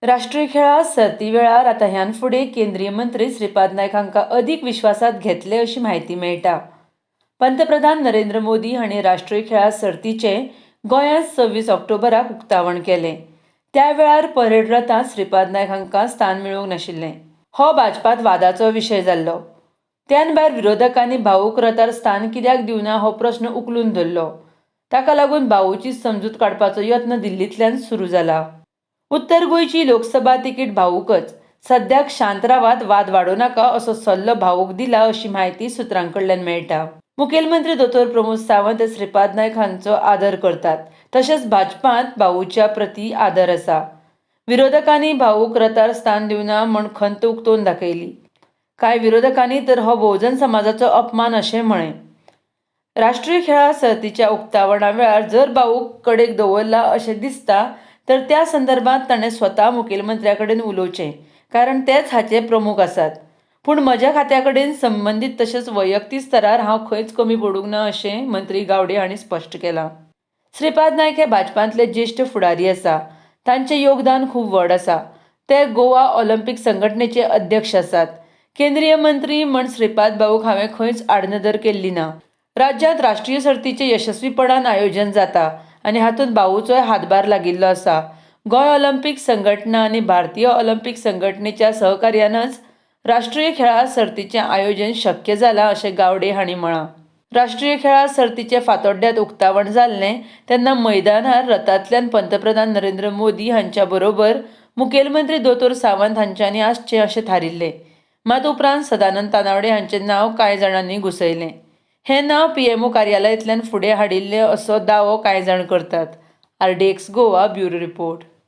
राष्ट्रीय खेळां सर्ती वेळार आतां ह्यान फुडें केंद्रीय मंत्री श्रीपाद नायक हांकां अदीक विश्वासांत घेतले अशी म्हायती मेळटा. पंतप्रधान नरेंद्र मोदी हांणी राष्ट्रीय खेळां सर्तीचें गोंयांत 26 ऑक्टोबराक उक्तावण केलें. त्या वेळार परेड रथांत श्रीपाद नायक हांकां स्थान मेळूंक नाशिल्लें. हो भाजपांत वादाचो विशय जाल्लो. त्यान भायर विरोधकांनी भाऊक रथार स्थान कित्याक दिवना हो प्रस्न उखलून धरलो. ताका लागून भाऊची समजूत काडपाचो यत्न दिल्लींतल्यान सुरू जाला. उत्तर गोंयची लोकसभा तिकीट भाऊकच, सद्याक शांत रावात, वाद वाडोवं नाका असो सल्लो भाऊक दिला अशी म्हायती सुत्रां कडल्यान मेळटा. मुखेलमंत्री दोतोर प्रमोद सावंत हे श्रीपाद नायक हांचो आदर करतात, तशेंच भाजपांत भाऊच्या प्रती आदर आसा. विरोधकांनी भाऊक रथार स्थान दिवना म्हूण खंत उक्तोवन दाखयली. कांय विरोधकांनी तर हो भोवजन समाजाचो अपमान अशें म्हळें. राष्ट्रीय खेळां सर्तीच्या उक्तावणा वेळार जर भाऊक कडेक दवरला अशें दिसता तर त्या संदर्भात ताणें स्वता मुखेलमंत्र्या कडेन उलोवचें, कारण तेच हाचे प्रमुख आसात. पूण म्हज्या खात्या कडेन संबंदीत तशेंच वैयक्तीक स्तरार हांव खंयच कमी पडूंक ना अशें मंत्री गावडे हांणी स्पश्ट केलां. श्रीपाद नायक हे भाजपांतले ज्येश्ठ फुडारी आसा. तांचें योगदान खूब व्हड आसा. ते गोवा ऑलिम्पीक संघटनेचे अध्यक्ष आसात. केंद्रीय मंत्री म्हण श्रीपाद भाऊक हांवें खंयच आडनदर केल्ली ना. राज्यांत राष्ट्रीय सर्तीचें यशस्वीपणान आयोजन जाता आनी हातूंत भाऊचोय हातभार लागिल्लो आसा. गोंय ऑलिम्पीक संघटना आनी भारतीय ऑलिम्पीक संघटनेच्या सहकार्यानच राष्ट्रीय खेळां सर्तीचें आयोजन शक्य जालां अशें गावडे हांणी म्हळां. राष्ट्रीय खेळां सर्तीचें फातोड्ड्यांत उक्तावण जाल्लें तेन्ना मैदानार रथांतल्यान पंतप्रधान नरेंद्र मोदी हांच्या बरोबर मुखेलमंत्री दोतोर सावंत हांच्यांनी आसचें अशें थारिल्लें. मात उपरांत सदानंद तानावडे हांचें नांव कांय जाणांनी घुसयलें. हें नांव पीएमओ कार्यालयांतल्यान फुडें हाडिल्लें असो दावो कांय जाण करतात. RDX Goa bureau report.